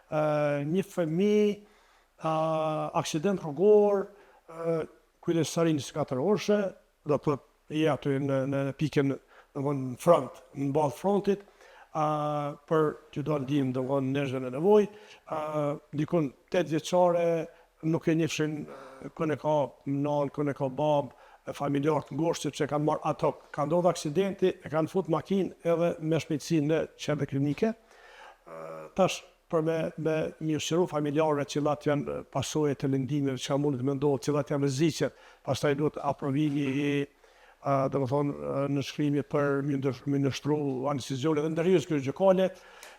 Një fëmijë, aksident rrugor, kujdestari 24 orëshe, do të thotë je aty në pikën, domethënë në front, në ballë frontit, për të dhënë ndihmë, domethënë, njerëzve në nevojë. Dikun 8 vjeçare, nuk e njihshin kënd e ka nanë, kënd e ka babë, familjar të ngushtë, sepse kanë marrë ato, ka ndodhur aksidenti, e kanë fut makinë edhe me shpejtësi në qendër klinike. Tash për me sqaru familjarëve cilat janë pasojat e lëndimeve që mundet me ndodhë, cilat janë rreziqet, pastaj duhet aprovimi i, do të thonë, nënshkrimi për me nënshtru anestezione dhe ndërhyrjes kirurgjikale.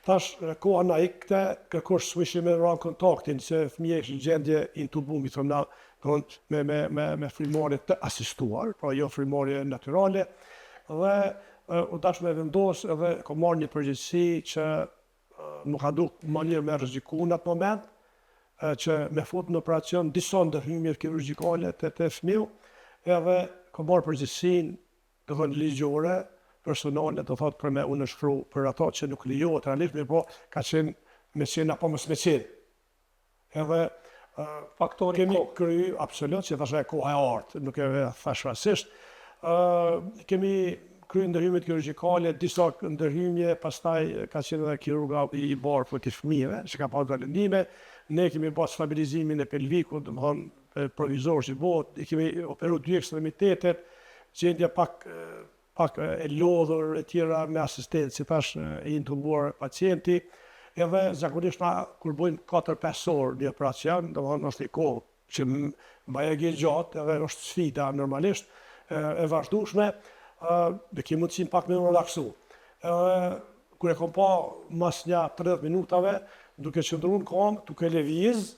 Tash koha na ikte, kërkush s'mujshin me ra në kontaktin, se fëmija ishte në gjendje intubum, i thonë na, do të thonë me frymëmarrje të asistuar, pra jo frymëmarrje natyrale, dhe u dash me vendos edhe kom marrë një përgjegjësi që më ka duk më mirë me rreziku në atë moment, që me fut në operacion disa ndërhyrje kirurgjikale te fëmiu, edhe kom marrë përgjegjësinë, do thonë, ligjore, personale, do thotë, për me u nënshkru për ato që nuk lejohet realisht, mirë po ka qenë me qenë apo mos me qenë. Edhe Faktori kemi kohë. kry, absolut, që thashë e koha e artë, nuk e thash rastisht. Kemi kry ndërhyrjet kirurgjikale, disa ndërhyrje, pastaj ka qenë edhe kirurga i barkut i fëmijëve, që ka pasur lëndime. Ne kemi bërë stabilizimin e pelvikut, do të thonë provizor që bëhet, i kemi operu dy ekstremitetet, gjendja pak e lodhur e tjera me asistencë, si thash, i intubuar pacienti, edhe zakonisht na kur bëjmë 4-5 orë një operacion, do të thonë është një kohë që mbajë gjatë, edhe është sfida normalisht e vazhdueshme, dhe kemi mundësinë pak me u relaksu. Edhe kur e kom pa mas nja 30 minutave, duke qëndruar në këmbë, duke lëviz,